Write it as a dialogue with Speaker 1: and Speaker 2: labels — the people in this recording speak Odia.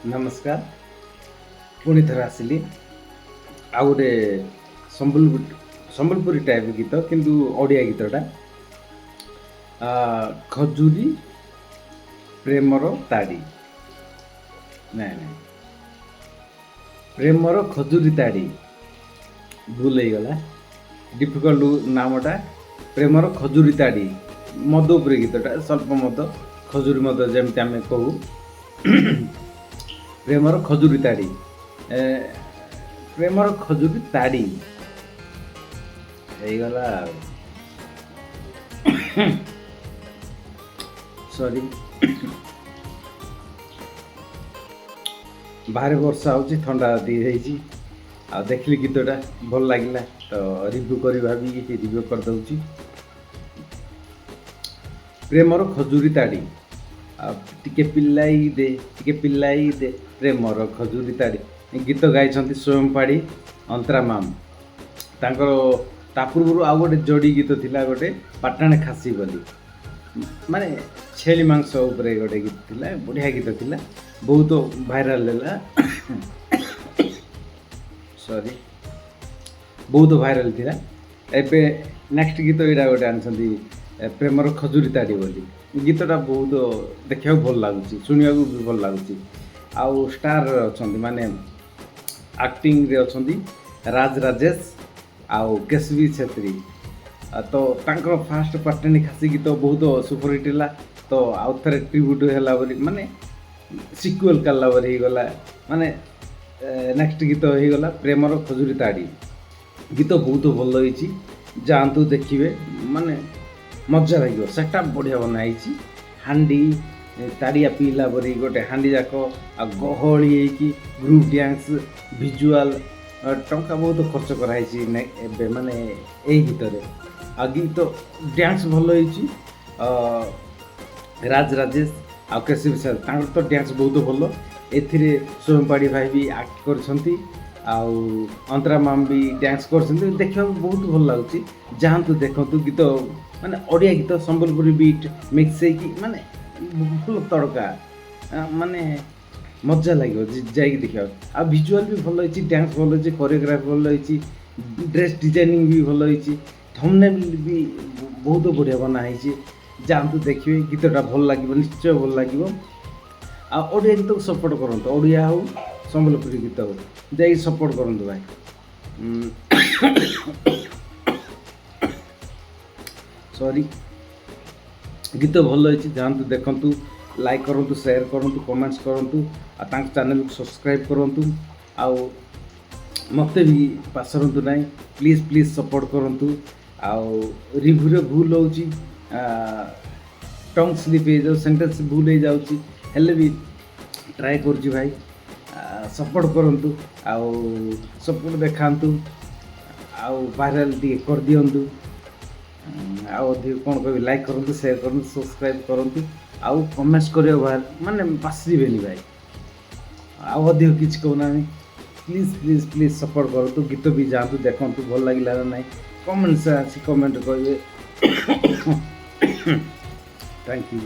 Speaker 1: ନମସ୍କାର। ପୁଣି ଥରେ ଆସିଲି ଆଉ ଗୋଟେ ସମ୍ବଲପୁର ସମ୍ବଲପୁରୀ ଟାଇପ୍ ଗୀତ, କିନ୍ତୁ ଓଡ଼ିଆ ଗୀତଟା। ଖଜୁରୀ ପ୍ରେମର ତାଡ଼ି, ନାଇଁ ନାଇଁ, ପ୍ରେମର ଖଜୁରୀ ତାଡ଼ି। ଭୁଲ ହେଇଗଲା, ଡିଫିକଲ୍ଟ ନାମଟା। ପ୍ରେମର ଖଜୁରୀ ତାଡ଼ି, ମଦ ଉପରେ ଗୀତଟା। ସ୍ୱଳ୍ପ ମଦ, ଖଜୁରୀ ମଦ ଯେମିତି ଆମେ କହୁ। ପ୍ରେମର ଖଜୁରୀ ତାଡ଼ି, ପ୍ରେମର ଖଜୁରୀ ତାଡ଼ି ହେଇଗଲା। ଆଉ ସରି, ବାହାରେ ବର୍ଷା ହେଉଛି, ଥଣ୍ଡା ଦେଇଯାଇଛି। ଆଉ ଦେଖିଲି ଗୀତଟା ଭଲ ଲାଗିଲା, ତ ରିଭ୍ୟୁ କରି ଭାବିକି ରିଭ୍ୟୁ କରିଦେଉଛି। ପ୍ରେମର ଖଜୁରୀ ତାଡ଼ି, ଆଉ ଟିକେ ପିଲାଇ ଦେ, ଟିକେ ପିଲାଇ ଦେ, ପ୍ରେମର ଖଜୁରୀ ତାଡ଼ି। ଗୀତ ଗାଇଛନ୍ତି ସ୍ୱୟଂ ପାଢ଼ୀ, ଅନ୍ତରା ମାମ୍। ତାଙ୍କର ତା ପୂର୍ବରୁ ଆଉ ଗୋଟେ ଯୋଡ଼ି ଗୀତ ଥିଲା ଗୋଟେ, ପାଟଣ ଖାସି ବୋଲି, ମାନେ ଛେଳି ମାଂସ ଉପରେ ଗୋଟେ ଗୀତ ଥିଲା। ବଢ଼ିଆ ଗୀତ ଥିଲା, ବହୁତ ଭାଇରାଲ ହେଲା। ସରି, ବହୁତ ଭାଇରାଲ ଥିଲା। ଏବେ ନେକ୍ସଟ ଗୀତ ଏଇଟା ଗୋଟେ ଆଣିଛନ୍ତି, ପ୍ରେମର ଖଜୁରୀ ତାଡ଼ି ବୋଲି। ଗୀତଟା ବହୁତ ଦେଖିବାକୁ ଭଲ ଲାଗୁଛି, ଶୁଣିବାକୁ ବି ଭଲ ଲାଗୁଛି। ଆଉ ଷ୍ଟାର ଅଛନ୍ତି, ମାନେ ଆକ୍ଟିଂରେ ଅଛନ୍ତି ରାଜ ରାଜେଶ ଆଉ କେଶବୀ ଛେତ୍ରୀ। ତ ତାଙ୍କର ଫାଷ୍ଟ ପାଟଣୀ ଖାସି ଗୀତ ବହୁତ ସୁପରହିଟ୍ ହେଲା, ତ ଆଉ ଥରେ ଟ୍ରିବ୍ୟୁଟ୍ ହେଲା ବୋଲି, ମାନେ ସିକ୍ୱେଲ୍ କଲା ବୋଲି ହେଇଗଲା, ମାନେ ନେକ୍ସଟ ଗୀତ ହେଇଗଲା ପ୍ରେମର ଖଜୁରୀ ତାଡ଼ି। ଗୀତ ବହୁତ ଭଲ ହେଇଛି, ଯାଆନ୍ତୁ ଦେଖିବେ, ମାନେ ମଜା ଲାଗିବ। ସେଟା ବଢ଼ିଆ ବନା ହେଇଛି। ହାଣ୍ଡି ତାଡ଼ିଆ ପିଇଲା ପରି ଗୋଟେ ହାଣ୍ଡି ଯାକ ଆଉ ଗହଳି ହେଇକି ଗ୍ରୁପ୍ ଡ୍ୟାନ୍ସ, ଭିଜୁଆଲ୍, ଟଙ୍କା ବହୁତ ଖର୍ଚ୍ଚ କରାହେଇଛି ଏବେ ମାନେ ଏଇ ଗୀତରେ। ଆଉ ଗୀତ ଡ୍ୟାନ୍ସ ଭଲ ହେଇଛି। ରାଜ ରାଜେଶ ଆଉ କେଶବ ସାର୍, ତାଙ୍କର ତ ଡ୍ୟାନ୍ସ ବହୁତ ଭଲ। ଏଥିରେ ସ୍ୱୟଂ ପାଢ଼ୀ ଭାଇ ବି ଆକ୍ଟ କରିଛନ୍ତି ଆଉ ଅନ୍ତରା ମାମ୍ ବି ଡ୍ୟାନ୍ସ କରିଛନ୍ତି। ଦେଖିବାକୁ ବହୁତ ଭଲ ଲାଗୁଛି, ଯାଆନ୍ତୁ ଦେଖନ୍ତୁ ଗୀତ। ମାନେ ଓଡ଼ିଆ ଗୀତ ସମ୍ବଲପୁରୀ ବିଟ୍ ମିକ୍ସ ହେଇକି, ମାନେ ଭଲ ତଡ଼କା, ମାନେ ମଜା ଲାଗିବ ଯାଇକି ଦେଖିବାକୁ। ଆଉ ଭିଜୁଆଲ୍ ବି ଭଲ ହେଇଛି, ଡ୍ୟାନ୍ସ ଭଲ ହେଇଛି, କୋରିଓଗ୍ରାଫି ଭଲ ହେଇଛି, ଡ୍ରେସ୍ ଡିଜାଇନିଂ ବି ଭଲ ହେଇଛି, ଥମ୍ବନେଲ୍ ବି ବହୁତ ବଢ଼ିଆ ବନା ହେଇଛି। ଯାଆନ୍ତୁ ଦେଖିବେ, ଗୀତଟା ଭଲ ଲାଗିବ, ନିଶ୍ଚୟ ଭଲ ଲାଗିବ। ଆଉ ଓଡ଼ିଆ ଗୀତକୁ ସପୋର୍ଟ କରନ୍ତୁ, ଓଡ଼ିଆ ହଉ ସମ୍ବଲପୁରୀ ଗୀତ ହଉ, ଯାଇକି ସପୋର୍ଟ କରନ୍ତୁ ଭାଇ। ସରି, ଗୀତ ଭଲ ହେଇଛି, ଯାଆନ୍ତୁ ଦେଖନ୍ତୁ, ଲାଇକ୍ କରନ୍ତୁ, ସେୟାର କରନ୍ତୁ, କମେଣ୍ଟସ୍ କରନ୍ତୁ ଆଉ ତାଙ୍କ ଚ୍ୟାନେଲକୁ ସବସ୍କ୍ରାଇବ୍ କରନ୍ତୁ। ଆଉ ମୋତେ ବି ପାସରନ୍ତୁ ନାହିଁ, ପ୍ଲିଜ୍ ପ୍ଲିଜ୍ ସପୋର୍ଟ କରନ୍ତୁ। ଆଉ ରିଭ୍ୟୁରେ ଭୁଲ ହେଉଛି, ଟଙ୍ଗ ସ୍ଲିପ୍ ହେଇଯାଉଛି, ସେଣ୍ଟେନ୍ସ ଭୁଲ ହେଇଯାଉଛି, ହେଲେ ବି ଟ୍ରାଏ କରୁଛି ଭାଇ। ସପୋର୍ଟ କରନ୍ତୁ ଆଉ ସପୋର୍ଟ ଦେଖାନ୍ତୁ ଆଉ ଭାଇରାଲ୍ ଟିକେ କରିଦିଅନ୍ତୁ। ଆଉ ଅଧିକ କ'ଣ କହିବି? ଲାଇକ୍ କରନ୍ତୁ, ସେୟାର କରନ୍ତୁ, ସବସ୍କ୍ରାଇବ୍ କରନ୍ତୁ ଆଉ କମେଣ୍ଟସ୍ କରିବାକୁ ମାନେ ପାସରିବେନି ଭାଇ। ଆଉ ଅଧିକ କିଛି କହୁନାହାନ୍ତି। ପ୍ଲିଜ୍ ପ୍ଲିଜ୍ ପ୍ଲିଜ୍ ସପୋର୍ଟ କରନ୍ତୁ। ଗୀତ ବି ଯାଆନ୍ତୁ ଦେଖନ୍ତୁ, ଭଲ ଲାଗିଲା ନା ନାହିଁ କମେଣ୍ଟସ୍ ଆସି କମେଣ୍ଟ କହିବେ। Thank you.